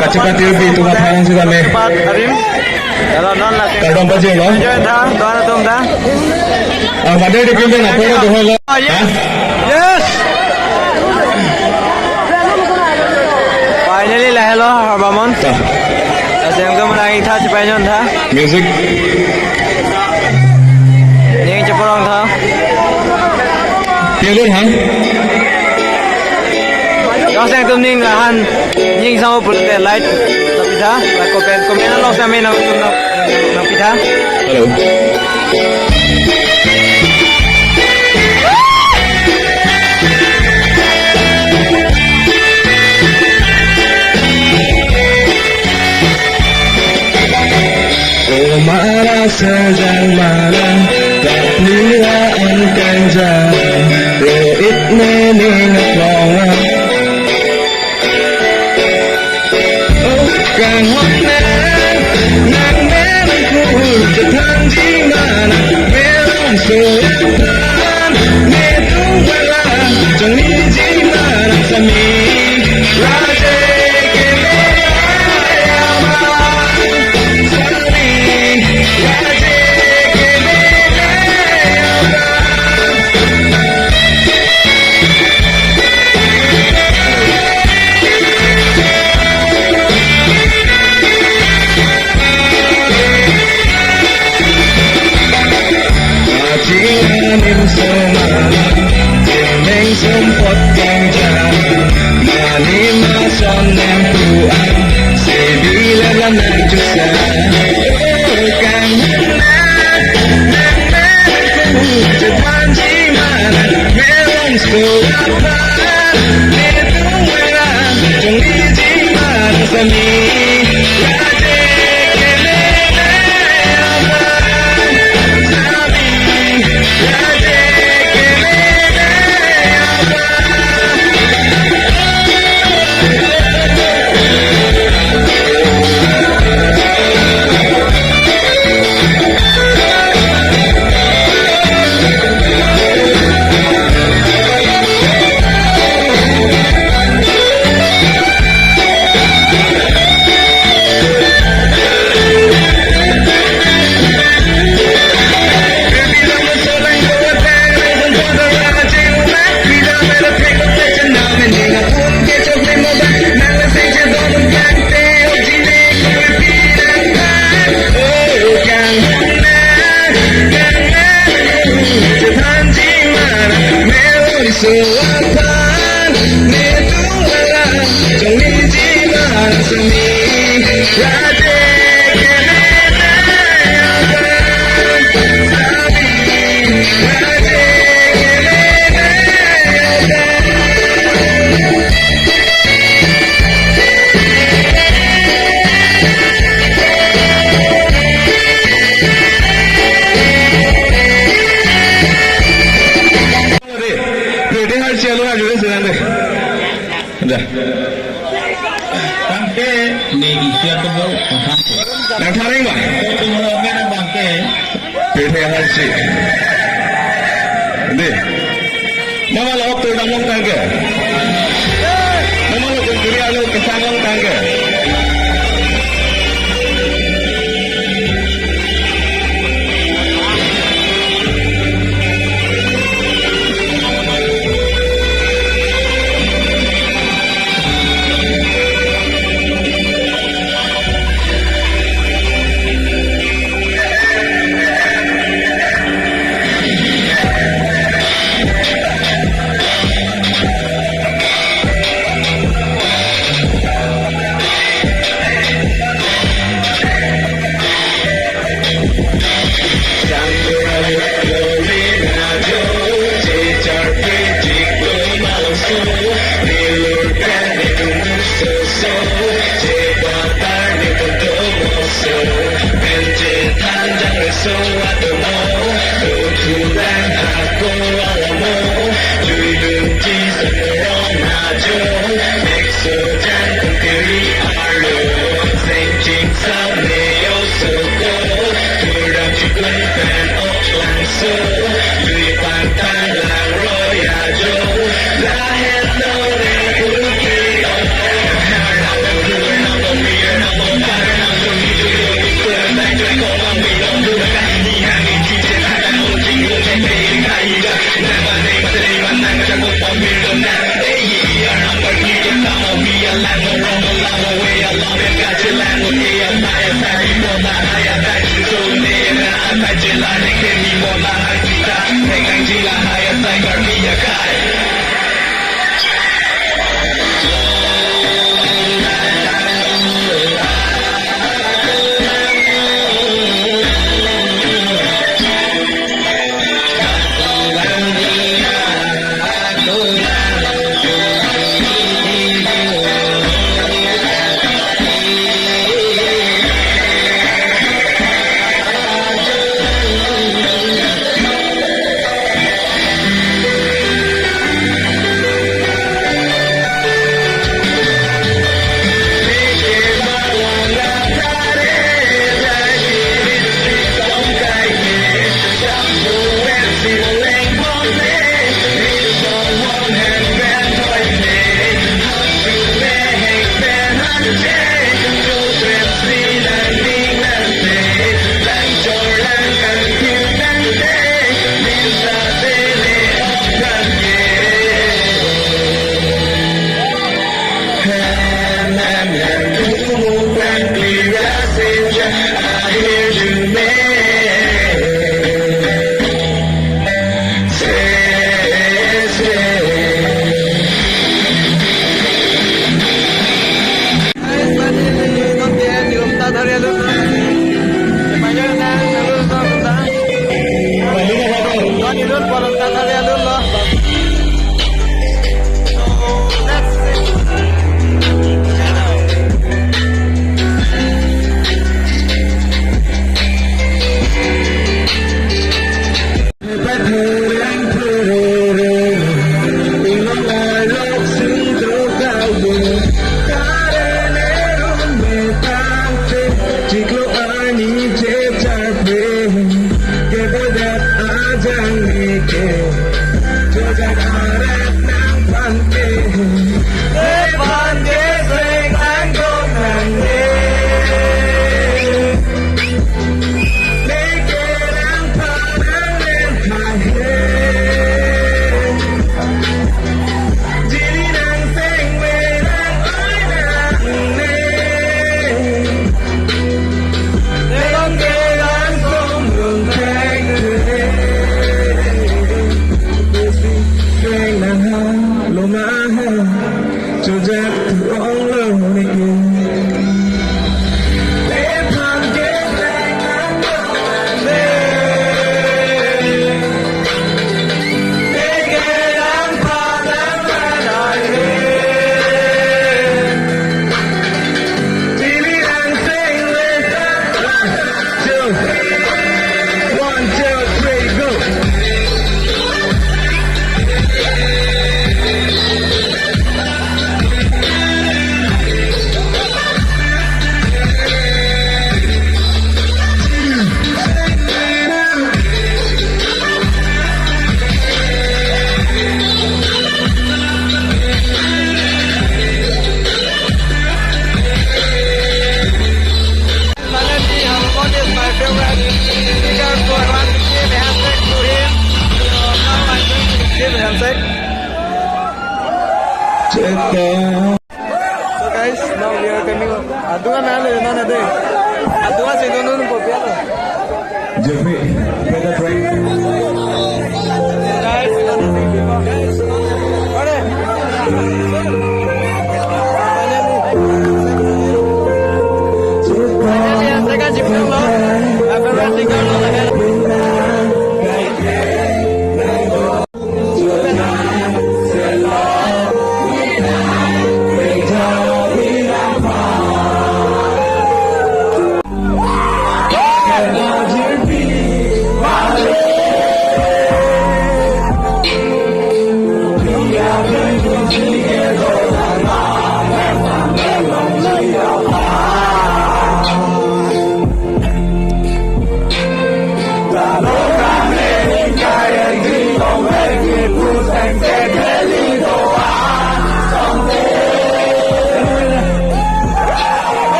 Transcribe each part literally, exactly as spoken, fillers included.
Kachepatirpi atum aphan sitame. Cepat, Arim. Kalau non lagi. Kardom pajirlo. Join tha, doan atum tha. Ah, pada di pimpin apa itu halo? Ah, yes. Ha? Yes. Finally lahelo Harbamon. Ta. Asem kamu lagi tha, cepat join tha. Music. Ning cheparong tha. Pialun han. Lakseng atum ning lahan ning sang upul te like nangpi tha, like comment, comment lakseng amen atum nang, nangpi tha. Hello. O mara sejang mara, tak lira angkang jang, ro ik ne ning aklong. O kang hok ne, nang men kur chethan ji mana, melong so aphan, ne tung wala, jong ni ji mana sami. Pretty Heart si alo ajo de sedang de. Dah. Bangke ne isi atau mau? Nang thareng ba? Atau mau main bangke? Pretty Heart si. Dei. Mama lo ok tur damlong tangke. Mama lo ok tur alo kesang long tangke. Finally, Halmon is my favorite singer, so I want to give a handshake to him. So now I'm going to give a handshake. So guys, now we are coming up. Adua na le na na de. Adua si dono no bopialo. Jeffrey, play the track.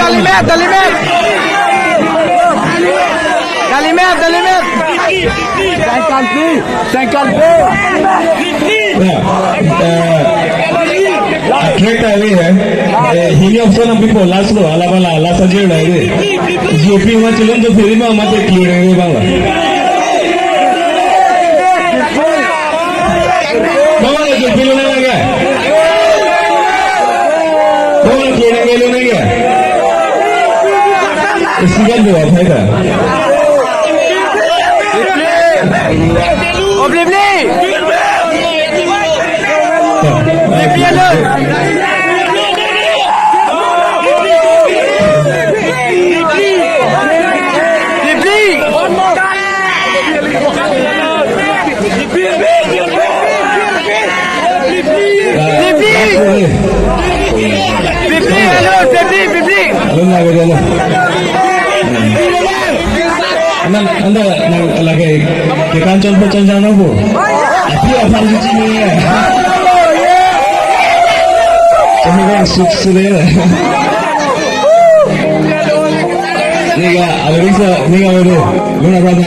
Dalimet, dalimet. Dalimet, dalimet. Sengkan pi, sengkan pi. Ya, eh, attract ali hai. Eh, hini option api po last lo, alabala, last ajir lai de. J P ma chilon jo phiri ma mate clear hai bang la. Bang la J P lo na lagi. Bang la clear hai lo na lagi. Isi kan dua phai ta. Oh, bli, bli. Bli, bli, alo. Bli, bli. Bli, bli. Bli, bli, alo, bli, bli, bli, bli. Alo, lagi dia, alo. Anda, anda, anda lagi ke kanchon po chon jana po. Api apar cuci ni ya. Kami kan suk sule. Niga, ada bisa, niga, ada. Luna berapa?